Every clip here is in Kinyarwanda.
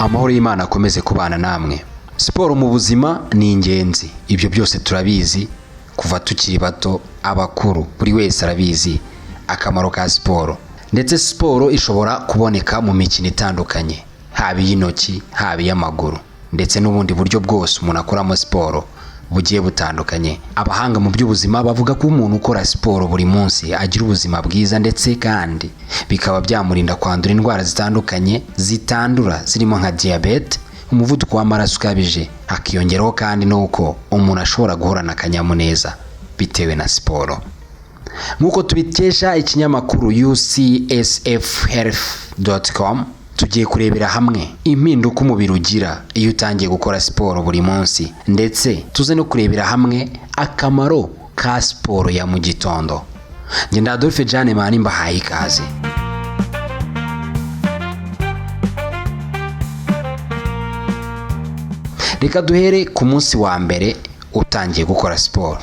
Amahoro y'Imana akomeze kubana namwe. Siporo mu buzima ni ingenzi, ibyo byose turabizi kuva tukiri bato, abakuru, buri wese arabizi akamaro ka siporo. Ndetse siporo ishobora kuboneka mu mikino itandukanye, haba iy'intoki, haba iy'amaguru, ndetse n'ubundi buryo bwose umuntu akoramo siporo bugiye butandukanye. Abahanga mu by'ubuzima bavuga ko umuntu ukora siporo buri munsi agira ubuzima bwiza, ndetse kandi bikaba byamurinda kwandura indwara zitandukanye zitandura, zirimo nka diyabete, umuvuduko w'amaraso ukabije. Hakiyongeraho kandi n'uko umuntu ashobora guhorana akanyamuneza bitewe na siporo. Nk'uko tubikesha ikinyamakuru ucsfhealth.com, tugiye kurebera hamwe impinduka umubiri ugira iyo utangiye gukora siporo buri munsi, ndetse tuze no kurebera hamwe akamaro ka siporo ya mu gitondo. Ngenda Adolphe Jane Mani, mbahaye ikaze. Reka duhere ku munsi wa mbere utangiye gukora siporo.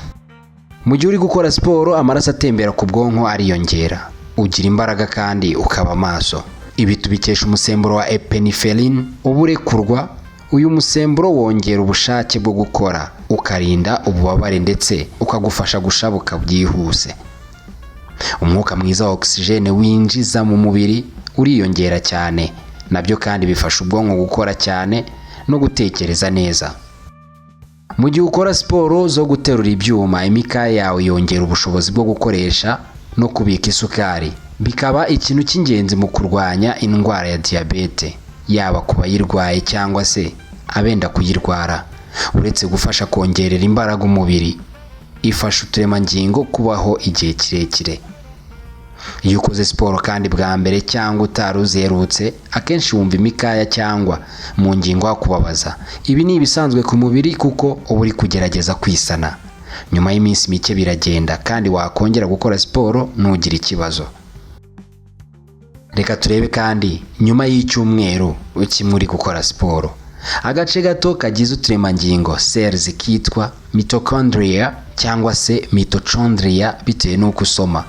Mu gihe uri gukora siporo, amaraso atembera ku bwonko ariyongera, ugira imbaraga kandi ukaba maso. Ibi tubikesha umusemburo wa epinephrine uba urekurwa. Uyu musemburo wongera ubushake bwo gukora, ukarinda ububabare, ndetse ukagufasha gushabuka byihuse. Umwuka mwiza wa oxygen winjiza mu mubiri uriyongera cyane, nabyo kandi bifasha ubwonko gukora cyane no gutekereza neza. Mu gihe ukora siporo zo guterura ibyuma, imikaya yawe yongera ubushobozi bwo gukoresha no kubika isukari, bikaba ikintu cy'ingenzi mu kurwanya indwara ya diyabete, yaba ku bayirwaye cyangwa se abenda kuyirwara. Uretse gufasha kongerera imbaraga umubiri, ifasha uturemangingo kubaho igihe kirekire. Iyo ukoze siporo kandi bwa mbere cyangwa utari uziherutse, akenshi wumva imikaya cyangwa mu ngingo hakubabaza. Ibi ni ibisanzwe ku mubiri kuko uba uri kugerageza kwisana. Nyuma y'iminsi mike biragenda, kandi wakongera gukora siporo ntugire ikibazo. Reka turebe kandi nyuma y'icyumweru kimwe uri gukora siporo. Agace gato kagize uturemangingo, cells, kitwa mitochondria cyangwa se mitochondria bitewe n'uko usoma,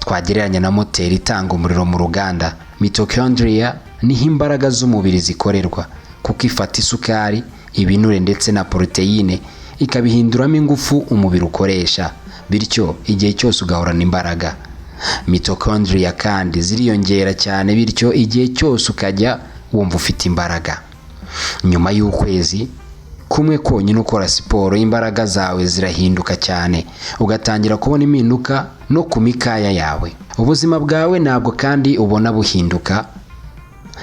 twagereranya na moteri itanga umuriro mu ruganda. Mitochondria niho imbaraga z'umubiri zikorerwa, kuko ifata isukari, ibinure ndetse na poroteyine, ikabihinduramo ingufu umubiri ukoresha, bityo igihe cyose ugahorana imbaraga. Mitochondria kandi ziriyongera cyane, bityo igihe cyose ukajya wumva ufite imbaraga. Nyuma y'ukwezi kumwe konyine ukora siporo, imbaraga zawe zirahinduka cyane, ugatangira kubona impinduka no ku mikaya yawe. Ubuzima bwawe ntabwo kandi ubona buhinduka.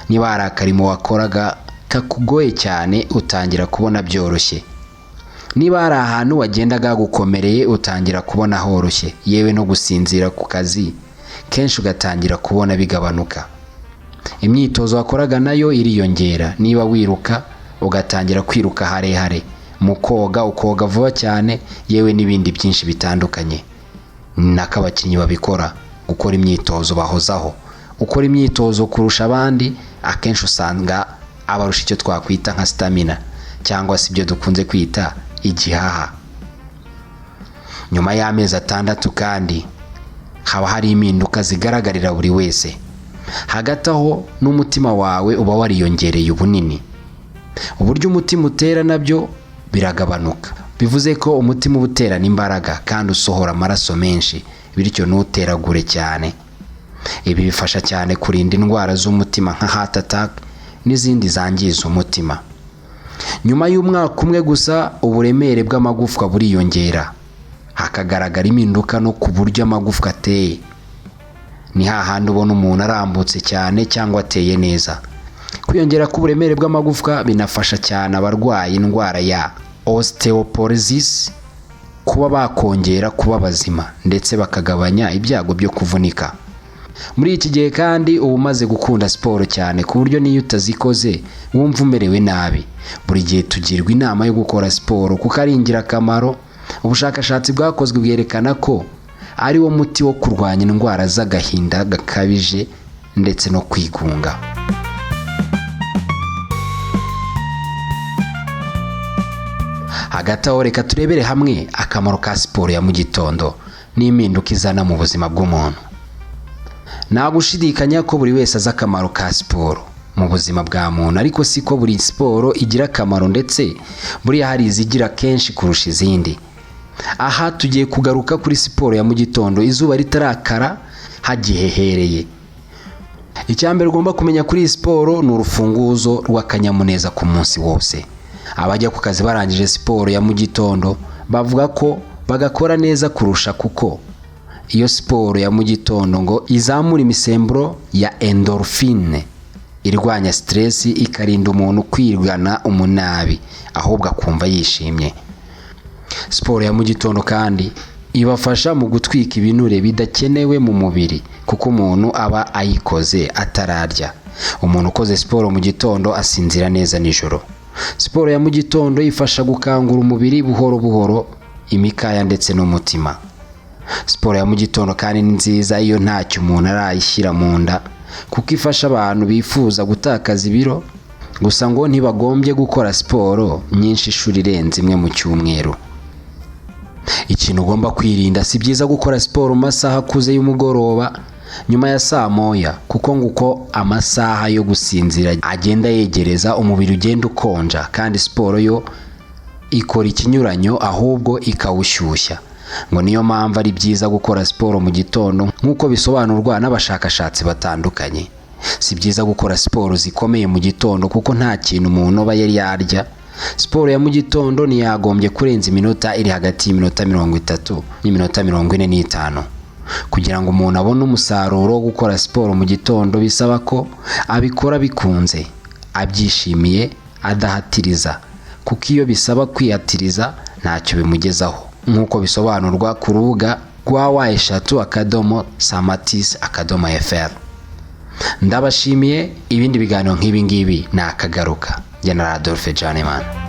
Niba hari akarimo wakoraga kakugoye cyane, utangira kubona byoroshye. Niba hari ahantu wagendaga hagukomereye, utangira kubona horoshye. Yewe no gusinzira ku kazi kenshi ugatangira kubona bigabanuka. Imyitozo wakoraga nayo iriyongera. Niba wiruka, ugatangira kwiruka harehare, mu koga ukoga vuba cyane, yewe n'ibindi byinshi bitandukanye. Ni nako abakinnyi babikora, gukora imyitozo bahozaho. Ukora imyitozo kurusha abandi akenshi usanga abarusha icyo twakwita nka stamina, cyangwa se ibyo dukunze kwita igihaha. Nyuma y'amezi 6 kandi haba hari impinduka zigaragarira buri wese. Hagati aho n'umutima wawe uba wariyongereye ubunini, uburyo umutima utera nabyo biragabanuka, bivuze ko umutima uba uterana imbaraga kandi usohora amaraso menshi, bityo ntuteragure cyane. Ibi bifasha cyane kurinda indwara z'umutima nka heart attack n'izindi zangiza umutima. Nyuma y'umwaka umwe gusa, uburemere bw'amagufwa buriyongera, hakagaragara impinduka no ku buryo amagufwa ateye. Ni hahandi ubona umuntu arambutse cyane cyangwa ateye neza. Kwiyongera k'uburemere bw'amagufwa binafasha cyane abarwaye indwara ya osteoporosis kuba bakongera kuba bazima, ndetse bakagabanya ibyago byo kuvunika. Muri iki gihe kandi uba umaze gukunda siporo cyane, ku buryo n'iyo utazikoze wumva umerewe nabi. Buri gihe tugirwa inama yo gukora siporo kuko ari ingirakamaro. Ubushakashatsi bwakozwe bwerekana ko ari wo muti wo kurwanya indwara z'agahinda gakabije ndetse no kwigunga. Hagati aho reka turebere hamwe akamaro ka siporo ya mu gitondo n'impinduka izana mu buzima bw'umuntu. Nta gushidikanya ko buri wese azi akamaro ka siporo mu mu buzima bwa muntu, ariko siko buri siporo igira akamaro, ndetse buriya hari izigira kenshi kurusha izindi. Aha tugiye kugaruka kuri siporo ya mu gitondo, izuba ritarakara, hagihehereye. Icya mbere ugomba kumenya kuri iyi siporo ni urufunguzo rw'akanyamuneza ku munsi wose. Abajya ku kazi barangije siporo ya mu gitondo bavuga ko bagakora neza kurusha, kuko iyo siporo ya mu gitondo ngo izamura imisemburo ya endorphine irwanya stress, ikarinda umuntu kwirwana umunabi, ahubwo akumva yishimye. Siporo ya mu gitondo kandi ibafasha mu gutwika ibinure bidakenewe mu mubiri, kuko umuntu aba ayikoze atararya. Umuntu ukoze siporo mu gitondo asinzira neza nijoro. Siporo ya mu gitondo ifasha gukangura umubiri buhoro buhoro, imikaya ndetse n'umutima. Siporo ya mu gitondo kandi ni nziza iyo ntacyo umuntu arayishyira mu nda, kuko ifasha abantu bifuza gutakaza ibiro. Gusa ngo ntibagombye gukora siporo nyinshi inshuro irenze imwe mu cyumweru. Ikintu ugomba kwirinda: si byiza gukora siporo mu masaha akuze y'umugoroba, nyuma ya saa 1, kuko ngo uko amasaha yo gusinzira agenda yegereza, umubiri ugenda ukonja, kandi siporo yo ikora ikinyuranyo, ahubwo ikawushyushya. Ngo niyo mpamvu ari byiza gukora siporo mu gitondo, nk'uko bisobanurwa n'abashakashatsi batandukanye. Si byiza gukora siporo zikomeye mu gitondo, kuko nta kintu umuntu aba yari yarya. Siporo ya mu gitondo ntiyagombye kurenza iminota iri hagati y'iminota 30 n'iminota 45. Kugira ngo umuntu abone umusaruro wo gukora siporo mu gitondo, bisaba ko abikora bikunze, abyishimiye, adahatiriza, kuko iyo bisaba kwihatiriza ntacyo bimugezaho, nk'uko bisobanurwa ku rubuga rwa www.samatisi.fr. Ndabashimiye. Ibindi biganiro nk'ibi ngibi ni akagaruka. General Adolphe Janeman.